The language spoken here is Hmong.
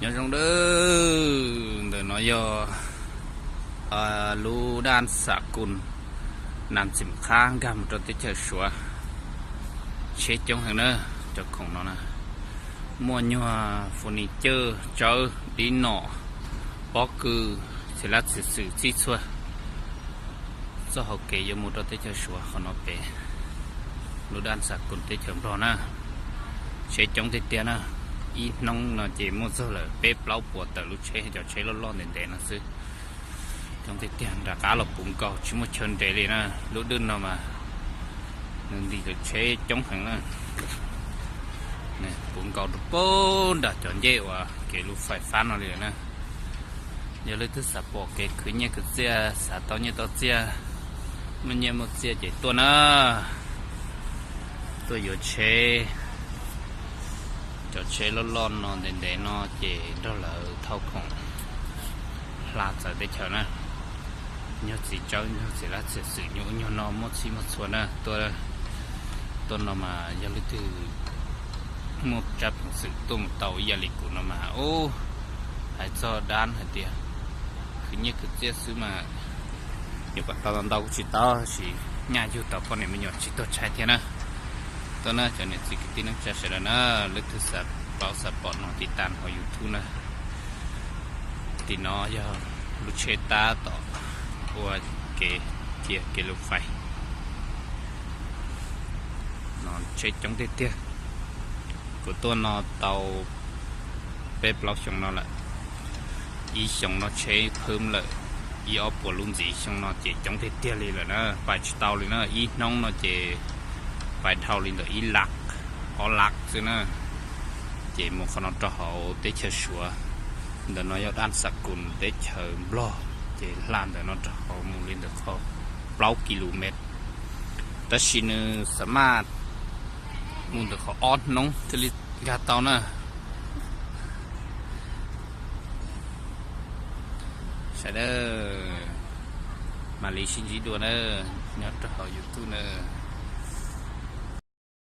Nyob zoo nawb, ntawm no yog lub dab xam kus Nam Txim Qhab nkag mus rau teb chaws Suav. Tsheb coob heev na, cov khoom no na, muaj nyuag furniture, tsawb, dib nom, pob kws, txiv lab txiv xwm txhij txhua. Txoj hauv kev yuav mus rau teb chaws Suav qhov no pem lub dab xam kus teb chaws Nplog na. Tsheb coob tiag tiag na, ib hnub no ces muaj txog lawm peb plaub puas tawm lub tsheb, cov tsheb loj loj ntev ntev no xwb. Coob tiag tiag, nram qab los puv nkaus tsis muaj chaw nres li na. Lub dwj no mas nws ntim lawv tsheb coob heev na. Puv nkaus rau pem nram cov ncej uas kev lub fais fab no li lawm na. Yog leej twg xav pom kev khwv nyiaj khwv txiaj, xav tau nyiaj tau txiaj, muaj nyiaj muaj txiaj ces tuaj na, tuaj yuav tsheb. Cov tsheb loj loj no ntev ntev no ces nrog lawv thauj khoom hla txawv teb chaws na. Nyuag txiv tsawb, nyuag txiv lab txiv xwm, nyuag ub nyuag no muaj txhij muaj txhua na. Tuaj no mas yog leej twg muaj tsab peev xwm tuaj mus tau ib yam li kuv no mas, ub, hais txog dab hais tias khwv nyiaj khwv txiaj xwb mas yuav kom tau ntau kuj tsis tau, tab sis nyaj yug tau poj niam me nyuam tsis tuag tshaib thiab na. Tuaj na cov niam txiv kwv tij neej tsa sawv daws na, leej twg xav paub xav pom no tiv tas hauv YouTube na. Tim no yog lub tsheb tab tom ua kev cia kev lub fais. No tsheb coob tiag tiag. Kuv tuaj no tau peb plaub xyoo no lawm. Ib xyoo no tsheb phwb lawm, ib ob puas lub ntxiv, xyoo no ces coob tiag tiag li lawm na, pais tsis tau li na. Ib hnub no ces pais dhau li ntawm ib lab, ob lab xwb na. Ces mus qhov no rau hauv teb chaws Suav, ntawm no yog dab xam kus teb chaws Nplog, ces hla ntawm no rau hauv mus li ntawm qhov plaub ki lu mev, tab sis nws xav maj mus ntawm qhov ob hnub thiaj li nkag tau na. Sawv daws mam li sib ntsib dua na, nyob rau hauv YouTube na.